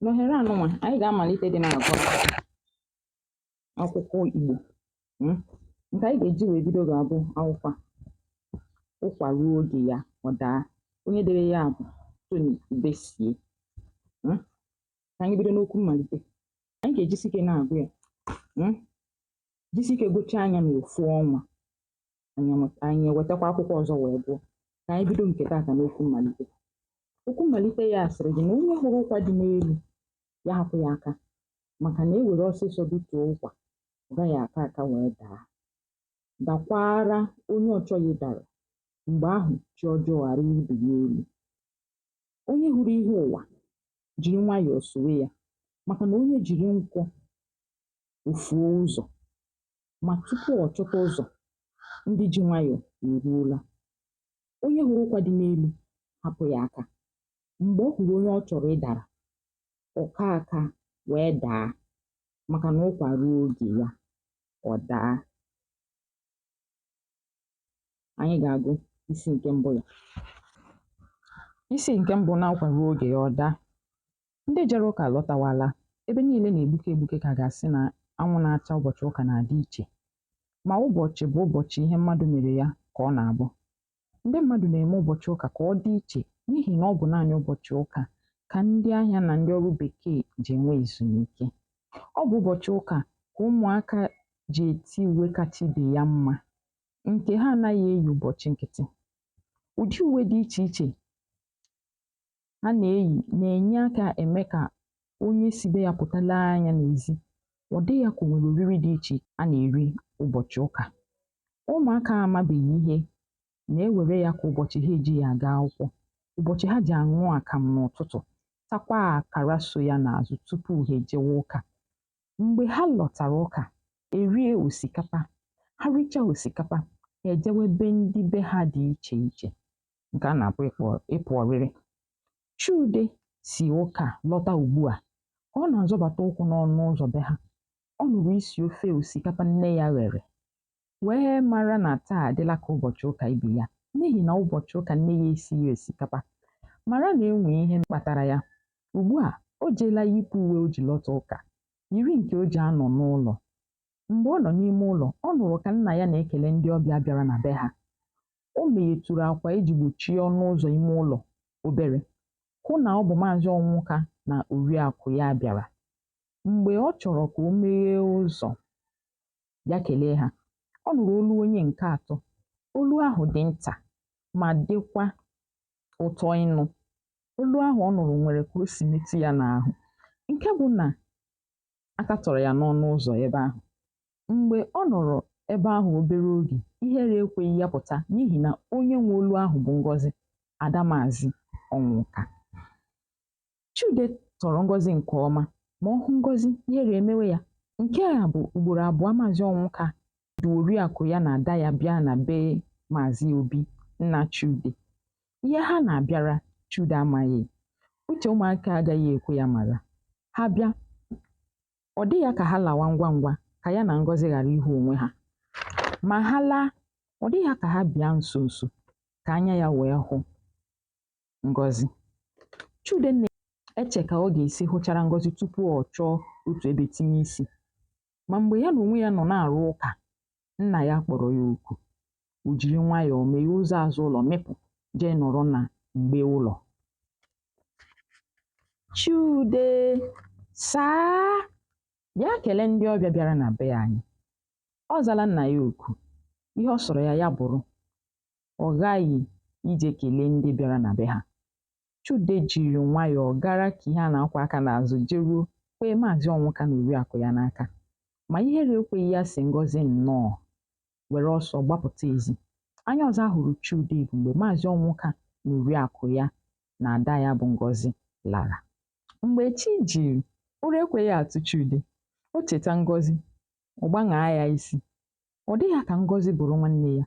N'ohere anụnwa, anyị ga-amalite dị na-agụ akwụkwọ Igbo. Nke anyị ga-eji wee bido ga-abụ akwụkwọ a, Ụkwa Ruo Oge Ya, Ọ Daa. Onye dere ya bụ Tony Ubesie. Ka anyị bido n'okwu mmalite. Anyị ga-ejisi ike na-agụ ya. Jisi ike gụchaa anya n'ofu ọnwa. Anyị ewetakwa akwụkwọ ọzọ wee gụọ. Ka anyị bido nke taata n'okwu mmalite. Okwu mmalite ya sịrị gị na onye hụrụ ụkwa dị n'elu, ya hapụ ya aka, maka na e were ọsịsọ dutuo ụkwa, ọ gaghị aka aka wee daa. Dakwara onye ọ chọghị dara, mgbe ahụ chi ọjọọ ghara ibi ya elu. Onye hụrụ ihe ụwa, jiri nwayọọ sowe ya, maka na onye jiri nkwọ o fuo ụzọ, ma tupu ọ chọta ụzọ, ndị ji nwayọọ eruola. Onye hụrụ ụkwa dị n'elu, hapụ ya aka. Mgbe ọ hụrụ onye ọ chọrọ ịdara, ọ kaa aka wee daa, maka na ụkwa ruo oge ya, ọ daa. Anyị ga-agụ isi nke mbụ ya. Isi nke mbụ na ụkwa ruo oge ya, ọ daa. Ndị jere ụka alọtawala. Ebe niile na-egbuke egbuke ka a ga-asị na anwụ na-acha ụbọchị ụka na-adị iche. Ma ụbọchị bụ ụbọchị ihe mmadụ mere ya ka ọ na-abụ. Ndị mmadụ na-eme ụbọchị ụka ka ọ dị iche n'ihi na ọ bụ naanị ụbọchị ụka ka ndị ahịa na ndị ọrụ bekee ji enwe ezumike. Ọ bụ ụbọchị ụka ka ụmụaka ji eti uwe kacha ibe ya mma, nke ha anaghị eyi ụbọchị nkịtị. Ụdị uwe dị iche iche ha na-eyi na-enye aka eme ka onye si be ya pụta lee anya n'ezi, ọ dị ya ka o nwere oriri dị iche a na-eri ụbọchị ụka. Ụmụaka amabeghị ihe na-ewere ya ka ụbọchị ha ejighị aga akwụkwọ, ụbọchị ha ji aṅụ akamụ n'ụtụtụ, takwa akara so ya n'azụ tupu ha ejewe ụka. Mgbe ha lọtara ụka, erie osikapa. Ha richaa osikapa, ha ejewe be ndị be ha dị iche iche, nke a na-akpọ ịpụ ọrịrị. Chude si ụka lọta ugbu a. Ka ọ na-azọbata ụkwụ n'ọnụ ụzọ be ha, ọ nụrụ isi ofe osikapa nne ya ghere, wee mara na taa adịla ka ụbọchị ụka ibe ya, n'ihi na ụbọchị ụka nne ya esighị osikapa. Mara na e nwee ihe kpatara ya. Ugbu a, o jeela yipụ uwe o ji lọta ụka, yiri nke o ji anọ n'ụlọ. Mgbe ọ nọ n'ime ụlọ, ọ nụrụ ka nna ya na-ekele ndị ọbịa bịara na be ha. O meghetụrụ akwa e ji gbochie ọnụ ụzọ ime ụlọ obere, hụ na ọ bụ Maazị Ọnwụka na oriakụ ya bịara. Mgbe ọ chọrọ ka o meghee ụzọ bịa kelee ha, ọ nụrụ olu onye nke atọ. Olu ahụ dị nta ma dịkwa ụtọ ịnụ. Olu ahụ ọ nụrụ nwere ka o si metụ ya n'ahụ, nke bụ na aka tọrọ ya n'ọnụ ụzọ ebe ahụ. Mgbe ọ nọrọ ebe ahụ obere oge, ihere ekweghị ya pụta n'ihi na onye nwe olu ahụ bụ Ngozi, ada Maazị Ọnwụka. Chude tọrọ Ngozi nke ọma, ma ọ hụ Ngozi, ihere emewe ya. Nke a bụ ugboro abụọ Maazị Ọnwụka du oriakụ ya na ada ya bịa na be Maazị Obi, nna Chude. Ihe ha na-abịara, Chude amaghị. Uche ụmụaka agaghị ekwe ya mara. Ha bịa, ọ dị ya ka ha lawa ngwa ngwa ka ya na Ngozi ghara ịhụ onwe ha. Ma ha laa, ọ dị ya ka ha bịa nso nso ka anya ya wee hụ Ngozi. Chude na-eche ka ọ ga-esi hụchara Ngozi tupu ọ chọọ otu ebe tinye isi. Ma mgbe ya na onwe ya nọ na-arụ ụka, nna ya kpọrọ ya oku. O jiri nwayọọ meghee ụzọ azụ ụlọ mịpụ jee nọrọ na mgbe ụlọ. Chude, saa! Bịa kelee ndị ọbịa bịara na be anyị. Ọ zala nna ya oku. Ihe ọ sọrọ ya ya bụrụ, ọ ghaghị ije kelee ndị bịara na be ha. Chude jiri nwayọọ gara ka ihe a na-akwa aka n'azụ jeruo kwee Maazị Ọnwụka na oriakụ ya n'aka. Ma ihere ekweghị ya sị Ngozi nnọọ, were ọsọ gbapụta ezi. Anya ọzọ a hụrụ Chude bụ mgbe Maazị Ọnwụka na oriakụ ya na ada ya bụ Ngozi lara. Mgbe chi jiri, ụra ekweghị atụ Chude. O cheta Ngozi, ọ gbaṅaa ya isi. Ọ dị ya ka Ngozi bụrụ nwanne ya,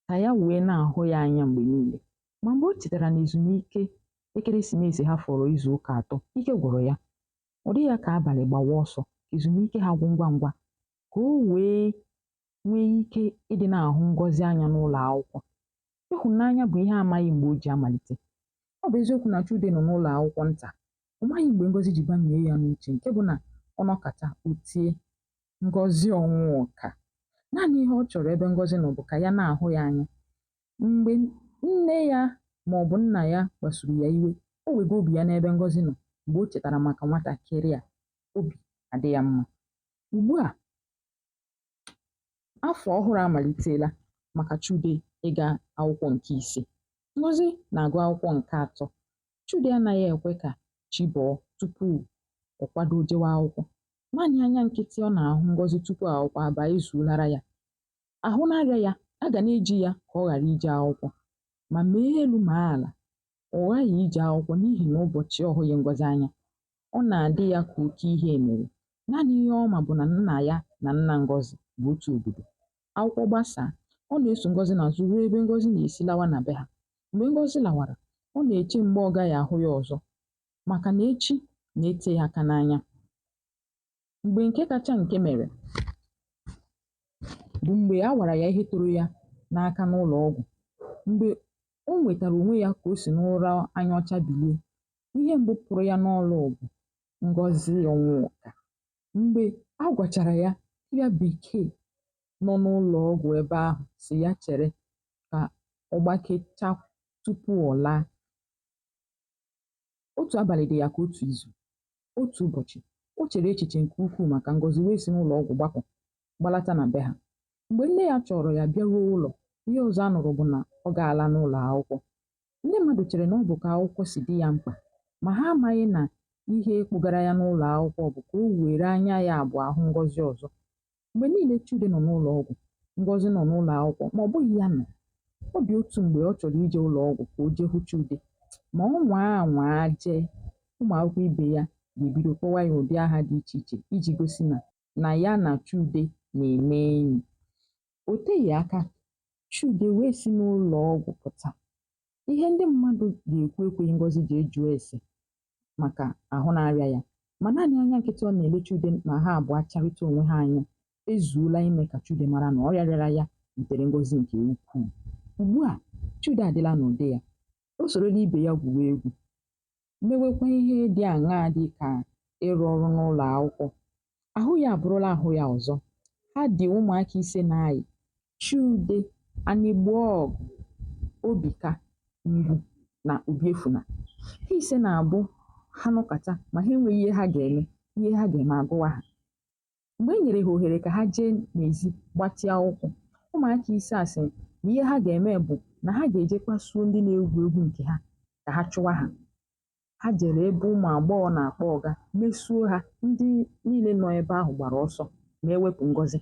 ka ya wee na-ahụ ya anya mgbe niile. Ma mgbe o chetara na ezumike ekeresimesi ha fọrọ izu ụka atọ, ike gwụrụ ya. Ọ dị ya ka abalị gbawa ọsọ ka ezumike ha gwụ ngwa ngwa, ka o wee nwee ike ịdị na-ahụ Ngozi anya n'ụlọ akwụkwọ. Ịhụnanya bụ ihe amaghị mgbe o ji amalite. Ọ bụ eziokwu na Chude nọ n'ụlọ akwụkwọ nta, Ọ maghị mgbe Ngọzi ji bamie ya n'uche nke bụ na ọ nọkata o tie Ngọzi Ọnwụka. Naanị ihe ọ chọrọ ebe Ngọzi nọ bụ ka ya na-ahụ ya anya. Mgbe nne ya ma ọ bụ nna ya kpasuru ya iwe, o wega obi ya n'ebe Ngọzi nọ. Mgbe o chetara maka nwatakịrị a, obi adị ya mma. Ugbu a, afọ ọhụrụ amalitela maka Chude ịga akwụkwọ nke ise. Ngọzi na-agụ akwụkwọ nke atọ. Chude anaghị ekwe ka chi bọọ tupu ọ kwado jewe akwụkwọ. Naanị anya nkịtị ọ na-ahụ Ngọzi tupu akwụkwọ abaa ezuolara ya. Ahụ na-arịa ya, a ga na-eji ya ka ọ ghara ije akwụkwọ. Ma mee elu ma ala, ọ ghaghị ije akwụkwọ n'ihi na ụbọchị ọ hụghị Ngọzi anya, ọ na-adị ya ka oke ihe mere. Naanị ihe ọ ma bụ na nna ya na nna Ngọzi bụ otu obodo. Akwụkwọ gbasaa, ọ na-eso Ngọzi n'azụ ruo ebe Ngọzi na-esi lawa na be ha. Mgbe Ngọzi lawara, ọ na-eche mgbe ọ gaghị ahụ ya ọzọ maka na echi na-ete ya aka n'anya. Mgbe nke kacha nke mere bụ mgbe a wara ya ihe toro ya n'aka n'ụlọ ọgwụ. Mgbe o nwetara onwe ya ka o si n'ụra anya ọcha bilie, ihe mbụ pụrụ ya n'ọlụ bụ Ngọzi Ọnwụka. Mgbe a gwachara ya, dibịa bekee nọ n'ụlọ ọgwụ ebe ahụ sị ya chere ka ọ gbakechaa tupu ọ laa. Otu abalị dị ya ka otu izu. Otu ụbọchị, o chere echiche nke ukwuu maka Ngọzi wee si n'ụlọ ọgwụ gbapụ, gbalata na be ha. Mgbe nne ya chọrọ ya bịaruo ụlọ, ihe ọzọ a nụrụ bụ na ọ gaala n'ụlọ akwụkwọ. Ndị mmadụ chere na ọ bụ ka akwụkwọ si dị ya mkpa, ma ha amaghị na ihe kpụgara ya n'ụlọ akwụkwọ bụ ka o were anya ya abụọ hụ Ngọzi ọzọ. Mgbe niile Chude nọ n'ụlọ ọgwụ, Ngọzi nọ n'ụlọ akwụkwọ ma ọ bụghị ya nọ. Ọ dị otu mgbe ọ chọrọ ije ụlọ ọgwụ ka o jee hụ Chude, ma ọ nwaa anwaa jee, ụmụ akwụkwọ ibe ya ga-ebido kpọwa ya ụdị aha dị iche iche iji gosi na ya na Chude na-eme enyi. O teghị aka, Chude wee si n'ụlọ ọgwụ pụta. Ihe ndị mmadụ ga-ekwu ekweghị Ngọzi jee jụọ ese maka ahụ na-arịa ya. Ma naanị anya nkịtị ọ na-ele Chude ma ha abụọ charịta onwe ha anya ezuola ime ka Chude mara na ọrịa rịara ya wutere Ngọzi nke ukwuu. Ugbu a, Chude adịla n'ụdị ya. O sorola ibe ya gwuwe egwu, mewekwa ihe dị aṅaa dị ka ịrụ ọrụ n'ụlọ akwụkwọ. Ahụ ya abụrụla ahụ ya ọzọ. Ha dị ụmụaka ise na-ayị: Chude, Anịgboọgụ, Obika, Ngwu na Obiefuna. Ha ise na-abụ ha nọkata ma ha enweghị ihe ha ga-eme, ihe ha ga-eme agụwa ha. Mgbe e nyere ha ohere ka ha jee n'ezi gbatịa ụkwụ, ụmụaka ise a sị na ihe ha ga-eme bụ na ha ga-eje kpasuo ndị na-egwu egwu nke ha ka ha chụwa ha. Ha jere ebe ụmụ agbọghọ na-akpọ ọga mesuo ha, ndị niile nọ ebe ahụ gbara ọsọ ma e wepụ Ngọzi.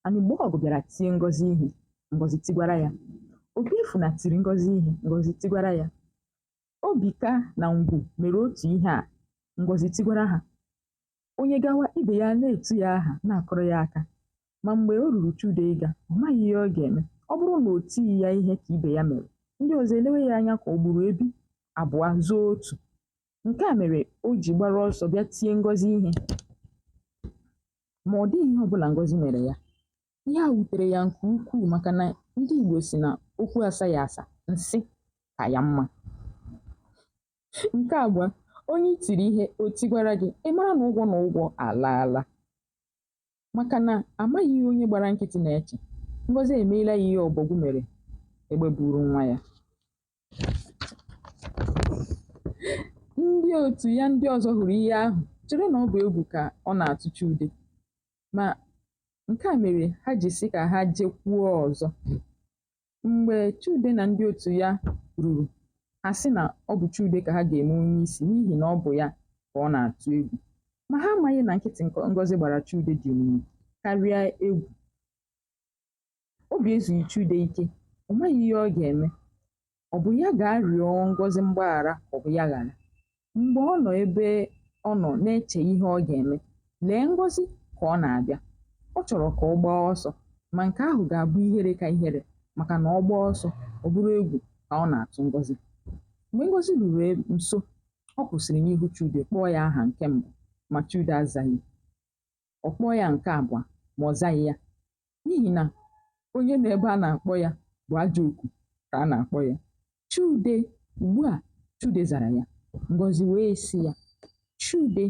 Anịgboọgụ bịara tie Ngọzi ihe, Ngọzi tigwara ya. Obiefuna tiri Ngọzi ihe, Ngọzi tigwara ya. Obika na Ngwu mere otu ihe a, Ngọzi tigwara ha. Onye gawa ibe ya na-etu ya aha na-akụrụ ya aka. Ma mgbe o ruru Chude ịga, ọ maghị ihe ọ ga-eme. Ọ bụrụ na o tighị ya ihe ka ibe ya mere, ndị ọzọ elewe ya anya ka o gburu ebi abụọ zoo otu. Nke a mere o ji gbara ọsọ bịa tie Ngọzi ihe. Ma ọ dịghị ihe ọbụla Ngọzi mere ya. Ihe a wutere ya nke ukwuu maka na ndị Igbo sị na okwu asaghị asa, nsị ka ya mma. Nke abụọ, onye i tiri ihe o tigwara gị, ị mara na ụgwọ na ụgwọ alaala. Maka na amaghị ihe onye gbara nkịtị na-eche. Ngọzi emeela ya ihe ọbọgwụ mere egbe buru nwa ya. Ndị otu ya ndị ọzọ hụrụ ihe ahụ chere na ọ bụ egwu ka ọ na-atụ Chude. Ma nke a mere ha ji sị ka ha jekwuo ọzọ. Mgbe Chude na ndị otu ya ruru, ha sị na ọ bụ Chude ka ha ga-eme onyeisi n'ihi na ọ bụ ya ka ọ na-atụ egwu. Ma ha amaghị na nkịtị Ngọzi gbara Chude dị omimi karịa egwu. Obi ezughị Chude ike, ọ maghị ihe ọ ga-eme. Ọ bụ ya gaa rịọ Ngọzi mgbaghara ka ọ bụ ya ghara? Mgbe ọ nọ ebe ọ nọ na-eche ihe ọ ga-eme, lee Ngọzi ka ọ na-abịa. Ọ chọrọ ka ọ gbaa ọsọ, ma nke ahụ ga-abụ ihere ka ihere maka na ọ gbaa ọsọ, ọ bụrụ egwu ka ọ na-atụ Ngọzi. Mgbe Ngọzi ruru nso, ọ kwụsịrị n'ihu Chude kpọọ ya aha nke mbụ, ma Chude azaghị. Ọ kpọọ ya nke abụọ, ma ọ zaghị ya. N'ihi na onye nọ ebe a na-akpọ ya bụ ajọ oku ka a na-akpọ ya. Chude! Ugbu a, Chude zara ya. Ngọzi wee sị ya, Chude,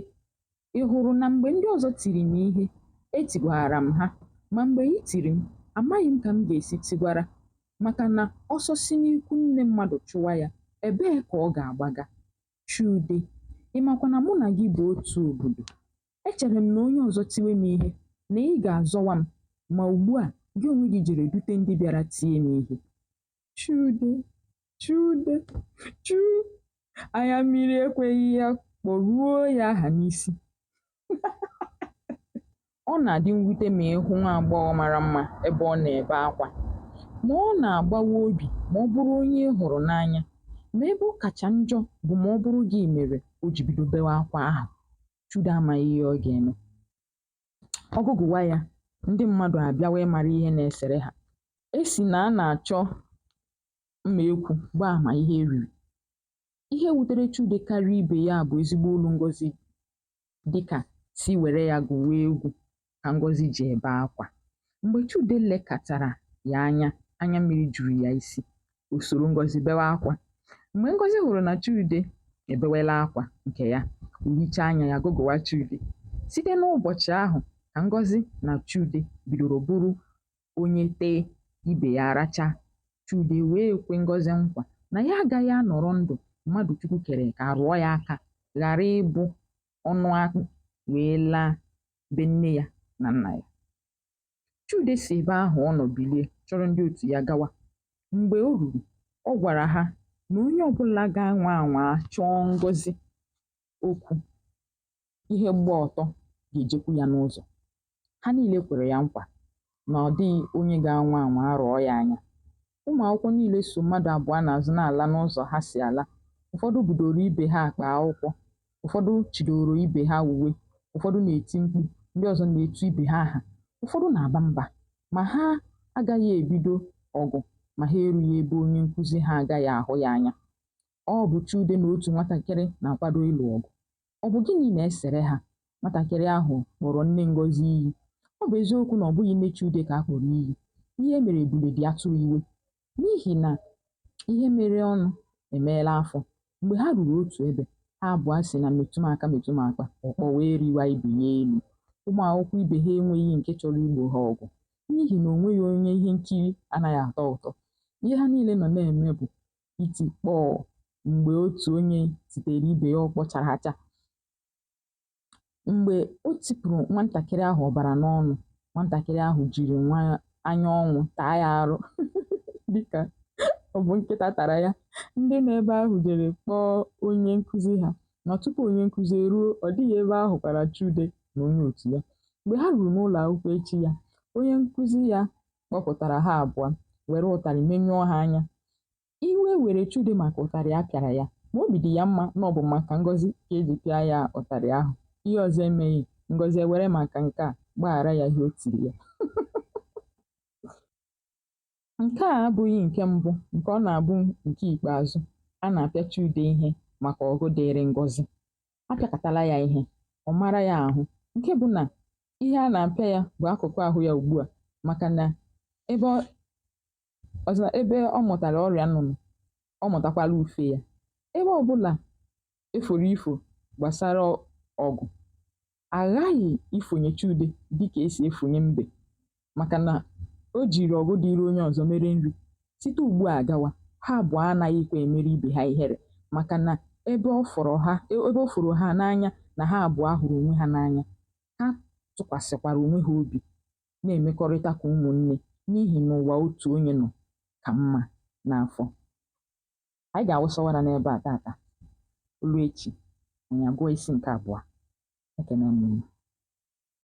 ị hụrụ na mgbe ndị ọzọ tiri m ihe, etigwara m ha, ma mgbe i tiri m, amaghị m ka m ga-esi tigwara, maka na ọsọ si n'ikwu nne mmadụ chụwa ya, ebee ka ọ ga-agbaga? Chude, ị makwa na mụ na gị bụ otu obodo? Echere m na onye ọzọ tiwe m ihe, na ị ga-azọwa m, ma ugbu a gị onwe gị jere dute ndị bịara tie m ihe. Chude, Chude, Chu! Anya mmiri ekweghị ya kpọruo ya aha n'isi. Ọ na-adị mwute ma ị hụ nwa agbọghọ mara mma ebe ọ na-ebe akwa. Ma ọ na-agbawa obi ma ọ bụrụ onye ị hụrụ n'anya. Ma ebe ọ kacha njọ bụ ma ọ bụrụ gị mere o ji bido bewe akwa ahụ. Chude amaghị ihe ọ ga-eme. Ọ gụgụwa ya, ndị mmadụ abịawa ịmara ihe na-esere ha. E si na a na-achọ mma ekwu gbaa ama ihe e riri. Ihe wutere Chude karịa ibe ya bụ ezigbo olu Ngọzị dịka si were ya gụwa egwu ka Ngọzị ji ebe akwa. Mgbe Chude lekatara ya anya, anya mmiri juru ya isi, o soro Ngọzị bewe akwa. Mgbe Ngọzị hụrụ na Chude ebewela akwa nke ya, o hichaa anya ya gụgụwa Chude. Site n'ụbọchị ahụ ka Ngọzị na Chude bidoro bụrụ onye tee, ibe ya arachaa. Chude wee kwe Ngọzị nkwa na ya agaghị anọrọ ndụ mmadụ Chukwu kere eke arụọ ya aka ghara ịbụ ọnụ akpị wee laa be nne ya na nna ya. Chude si ebe ahụ ọ nọ bilie chọrọ ndị otu ya gawa. Mgbe o ruru, ọ gwara ha na onye ọbụla ga-anwa anwa chọọ Ngọzị okwu ihe gba ọtọ ga-ejekwu ya n'ụzọ. Ha niile kwere ya nkwa na ọ dịghị onye ga-anwa anwa rụọ ya anya. Ụmụ akwụkwọ niile so mmadụ abụọ n'azụ na-ala n'ụzọ ha si ala. Ụfọdụ budoro ibe ha akpa akwụkwọ, ụfọdụ chidoro ibe ha uwe, ụfọdụ na-eti mkpu, ndị ọzọ na-etu ibe ha aha, ụfọdụ na-aba mba, ma ha agaghị ebido ọgụ ma ha erughị ebe onye nkụzi ha agaghị ahụ ya anya. Ọ bụ Chude na otu nwatakịrị na-akwado ịlụ ọgụ. Ọ bụ gịnị na-esere ha? Nwatakịrị ahụ kpọrọ nne Ngọzị iyi. Ọ bụ eziokwu na ọ bụghị nne Chude ka a kpọrọ iyi. Ihe mere ebule dị atụrụ iwe. N'ihi na ihe mere ọnụ emeela afọ. Mgbe ha ruru otu ebe, ha abụọ si na metụ m aka metụ m akpa, ọkpọ wee riwa ibe ya elu. Ụmụ akwụkwọ ibe ha enweghị nke chọrọ igbo ha ọgụ n'ihi na o nweghị onye ihe nkiri anaghị atọ ụtọ. Ihe ha niile nọ na-eme bụ iti kpọọ mgbe otu onye titere ibe ya ọkpọ chara acha. Mgbe o tipụrụ nwatakịrị ahụ ọbara n'ọnụ, nwatakịrị ahụ jiri nwa anya ọnwụ taa ya arụ dịka ọ bụ nkịta tara ya. Ndị nọ ebe ahụ jere kpọọ onye nkụzi ha, ma tupu onye nkụzi eruo, ọ dịghị ebe a hụkwara Chude na onye otu ya. Mgbe ha ruru n'ụlọ akwụkwọ echi ya, onye nkụzi ya kpọpụtara ha abụọ, were ụtarị menyụọ ha anya. Iwe were Chude maka ụtarị a pịara ya, ma obi dị ya mma na ọ bụ maka Ngọzị ka e ji pịa ya ụtarị ahụ. Ihe ọzọ emeghị, Ngọzị ewere maka nke a gbaghara ya ihe o tiri ya. Nke a abụghị nke mbụ nke ọ na-abụ nke ikpeazụ a na-apịa Chude ihe maka ọgụ dịịrị Ngọzị. A pịakatala ya ihe, ọ mara ya ahụ nke bụ na ihe a na-apịa ya bụ akụkụ ahụ ya ugbu a maka na ebe ọ mụtara ọrịa nnụnụ, ọ mụtakwala ufe ya. Ebe ọbụla e foro ifo gbasara ọgụ, a ghaghị ifonye Chude dịka e si efonye mbe maka na o jiri ọgụ dịịrị onye ọzọ mere nri. Site ugbu a gawa, ha abụọ anaghịkwa emere ibe ha ihere maka na ebe ọ foro ha n'anya na ha abụọ hụrụ onwe ha n'anya, ha tụkwasịkwara onwe ha obi na-emekọrịta ka ụmụnne n'ihi na ụwa otu onye nọ ka mma n'afọ. Anyị ga-awụsawara n'ebe a taata. Olu echi, anyị agụọ isi nke abụọ. Ekene m unu.